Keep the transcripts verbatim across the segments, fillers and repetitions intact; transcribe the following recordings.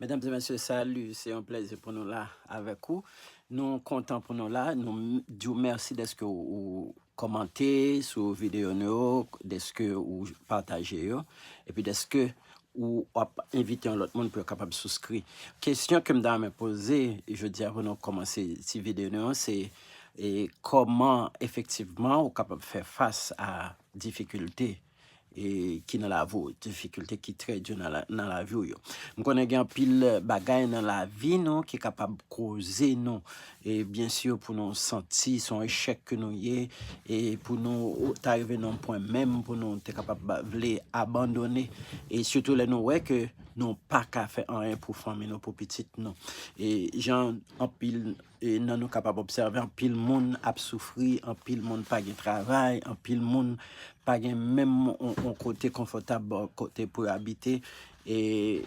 Medam e mesye, sali, se yon plezi pou nou la avèk ou. Nou kontan pou nou la. Nou m- di w mèsi dèske w, w kòmante sou videyo nou yo, dèske w pataje yo, epi dèske w ap envite yon lòt moun pou yo kapab souskri. Kesyon ke m ta renmen poze jodi a pou nou kòmanse ti videyo nou an, se e, kòman efektivman ou kapab fè fas a difikilte e, ki nan lavi w, difikilte ki trè di nan, la, nan lavi w yo. M konnen gen anpil bagay nan lavi nou ki kapab koze nou, e byen si pou nou santi se yon echèk ke nou ye, e pou nou ta rive nan yon pwen menm pou nou te kapab vle abandone, e sitou lè nou wè ke nou pa ka fè anyen pou fanmi nou, pou pitit nou. E jan anpil e, nan nou kapab obsève, anpil moun ap soufri, anpil moun pa gen travay, anpil moun pa gen menm yon, yon kote konfòtab, kote pou yo abite, e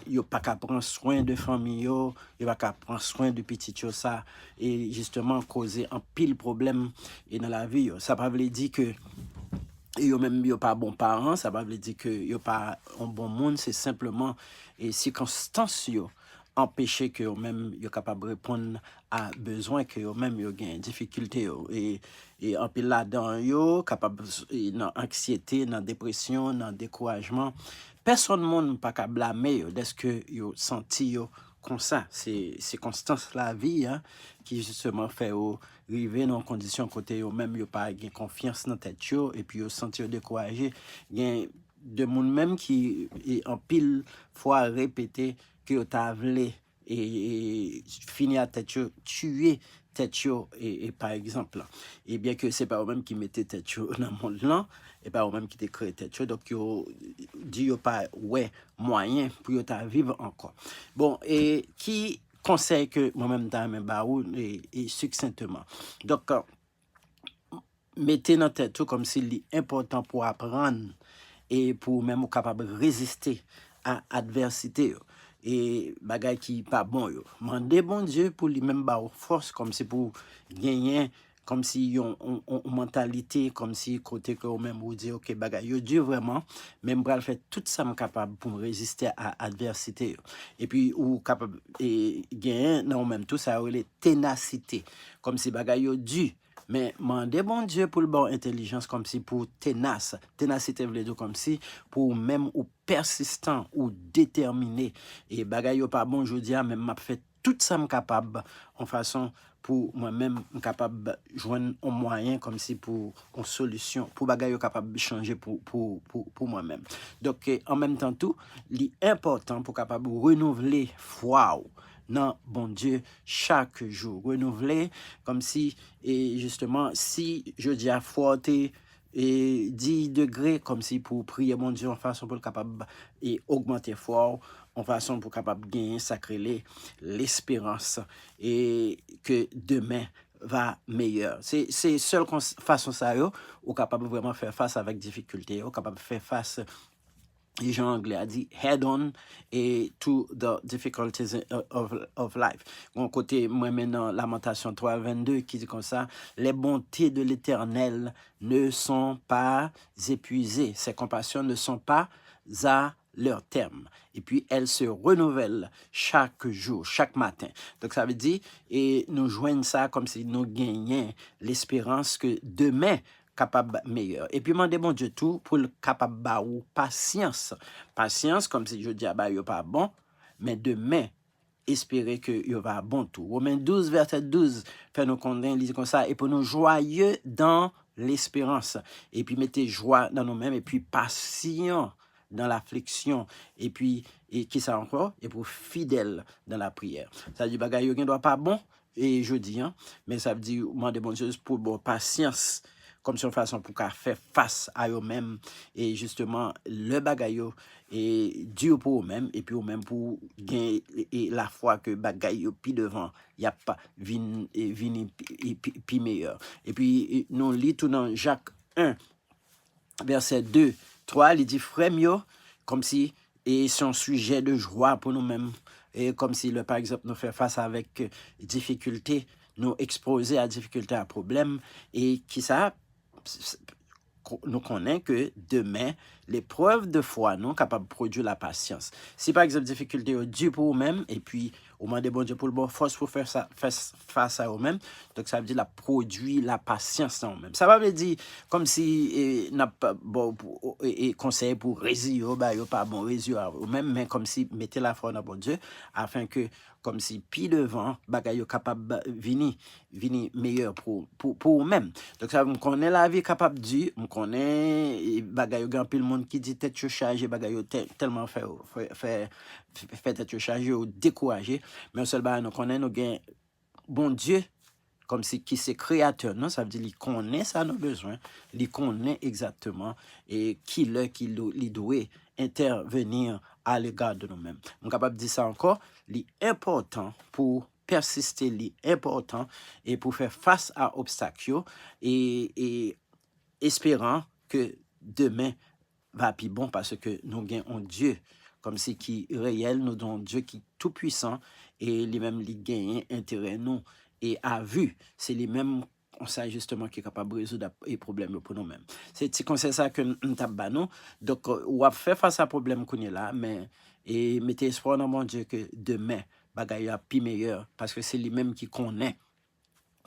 yo pa ka pran swen de fanmi yo, yo pa ka pran swen de pitit yo, sa e jisteman koze anpil pwoblèm e nan lavi yo. Sa pa vle di ke yo menm yo pa bon paran, sa pa vle di ke yo pa yon bon moun, se senpleman e sikonstans yo anpeche ke yo menm yo kapab reponn a bezwen ke yo menm yo gen, difikilte yo. E, e anpil ladan yo kapab e nan anksyete, nan depresyon, nan dekourajman. Pèsonn moun pa ka blame yo dèske yo santi yo konsa. Se sikonstans lavi a ki jisteman fè yo rive nan yon kondisyon kote yo menm yo pa gen konfyans nan tèt yo, epi yo santi yo dekouraje. Gen de moun menm ki e, anpil fwa repete ke yo ta vle e, e, fini a tèt yo, tiye tèt yo, e, e pa egzanp. E byen ke se pa yo menm ki mete tèt yo nan mond lan, e pa yo menm ki te kreye tèt yo, donk yo di yo pa wè mwayen pou yo ta viv ankò. Bon, e ki konsèy ke mwen menm ta renmen ba ou e, e siksentman? Donk, mete nan tèt ou kòmsi li enpòtan pou aprann e pou ou menm ou kapab reziste a advèsite yo e bagay ki pa bon yo. Mande Bondye pou li menm ba ou fòs kòmsi pou genyen kòmsi yon, yon, yon mantalite kòmsi kote ke ou menm ou di, ok, bagay yo di vrèman, men m pral fè tout sa m kapab pou m reziste a advèsite yo. Epi ou kapab e, genyen nan ou menm tou sa yo rele tenasite. Kòmsi bagay yo di, men mande Bondye pou l ba w entèlijans kòmsi pou tenas. Tenasite vle di kòmsi pou ou menm ou pèsistan, ou detèmine. E bagay yo pa bon jodi a, men m ap fè tout sa m kapab yon fason pou mwen menm m kapab jwenn yon mwayen kòmsi pou yon solisyon, pou bagay yo kapab chanje pou, pou, pou, pou mwen menm. Donk, e, an menm tan tou, li enpòtan pou kapab renouvle fwa w nan Bondye chak jou. Renouvle, kòmsi, e jisteman, si jodi a fwa w te e dis degre, kòmsi pou w priye Bondye yon fason pou l kapab e ogmante fwa w, yon fason pou w kapab genyen sa k rele lesperans e ke demen va meyè. Se, se sèl kons- fason sa yo ou kapab vrèman fè fas avèk difikilte yo, ou kapab fè fas e jan anglè a di, head on e to the difficulties of, of life. Gon kote mwen men nan Lamentasyon twa vennde ki di konsa, les bontés de l'Éternel ne sont pas épuisées, ses compassions ne sont pas à leur terme. Et puis, elles se renouvellent chaque jour, chaque matin. Donk, sa vle di, e nou jwenn sa kòmsi nou genyen lesperans ke demen kapab meyè. Epi mande Bondye tou pou l kapab ba ou pasyans. Pasyans, kòmsi jodi a bagay yo pa bon, men demen, espere ke yo va bon tou. Women douz, vèsè douz, fè nou konnen, li di konsa, et pour nous joyeux dans l'espérance. Epi mete jwa nan nou menm, epi pasyan dans l'affliction, epi, e kisa ankò? Et pour fidèle dans la prière. Sa di bagay yo gen dwa pa bon, e jodi a, men sa vle di mande Bondye pou bon pasyans, kòmsi yon fason pou ka fè fas a yo menm, e jisteman, lè bagay yo e di pou ou menm, epi ou menm pou gen e, e lafwa ke bagay yo pi devan, y ap vin, e vini pi, e pi, pi meyè. Epi e, nou li tou nan Jak en, vèsè de, twa, li di, frè m yo, kòmsi e se yon sijè de jwa pou nou menm, e kòmsi lè, pa egzanp, nou fè fas avèk e, difikilte, nou ekspoze a difikilte, a pwoblèm, e kisa, s- s- ko- nou konnen ke demen, Leprèv de fwa nou kapab pwodui lapasyans. Si pa egzanp difikilte yo di pou ou menm, epi ou mande Bondye pou l ba w fòs pou fè sa, fè s- fas a yo menm, donk sa vle di l ap pwodui lapasyans nan ou menm. Sa pa vle di kòmsi e, n ap ba w pou- e, e, konsèy pou reziye w, ba yo pa bon, reziye w menm, men kòmsi mete lafwa w nan Bondye, afin ke kòmsi pi devan bagay yo kapab vini vini meyè pou, pou, pou ou menm. Donk sa, m konnen lavi kapab di, m konnen e, bagay yo gen anpil moun ki di tèt yo chaje, bagay yo tè- tèlman fè, fè, fè, fè tèt yo chaje, yo dekouraje. Men yon sèl bagay nou konnen, nou gen Bondye kòmsi ki se kreyatè nou, sa vle di li konnen sa nou bezwen, li konnen egzakteman e kilè ki li dwe entèveni a lega de nou menm. M kapab di sa ankò, li enpòtan pou pèsiste, li enpòtan e pou fè fas a obstak yo e, e esperan ke demen va pi bon paske nou gen yon Dye kòmsi ki reyèl, nou gen yon Dye ki tou pwisan e li menm li genyen enterè nou e a vi, se li menm konsa jisteman ki kapab rezoud ap- e pwoblèm yo pou nou menm. Se ti konsèy sa ke m t ap ba nou. Donk, w ap fè fas a pwoblèm kounye la, men e mete espwa w nan Bondye ke demen bagay yo ap pi meyè, paske se li menm ki konnen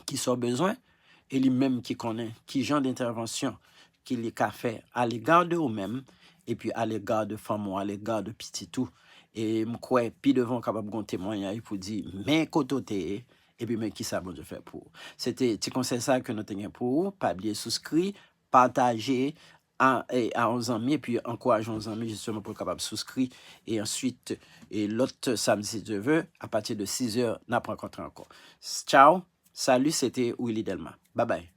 ki sa w bezwen, e li menm ki konnen ki jan de entèvansyon ki li ka fè a lega de ou menm, epi a lega de fanm ou, a lega de pitit ou. E m kwè pi devan w kapab gen yon temwayaj pou di, men kote w te ye, epi men kisa Bondye fè pou ou. Se te ti konsèy sa ke nou te gen pou ou. Pa bliye souskri, pataje a, e, a yon zanmi, epi ankouraje yon zanmi jisteman pou l kapab souskri. E answit, e lòt samdi, si Dye ve, apati de sizè, n ap rankontre ankò. Tchao, sali, se te Willy Delma. Babay.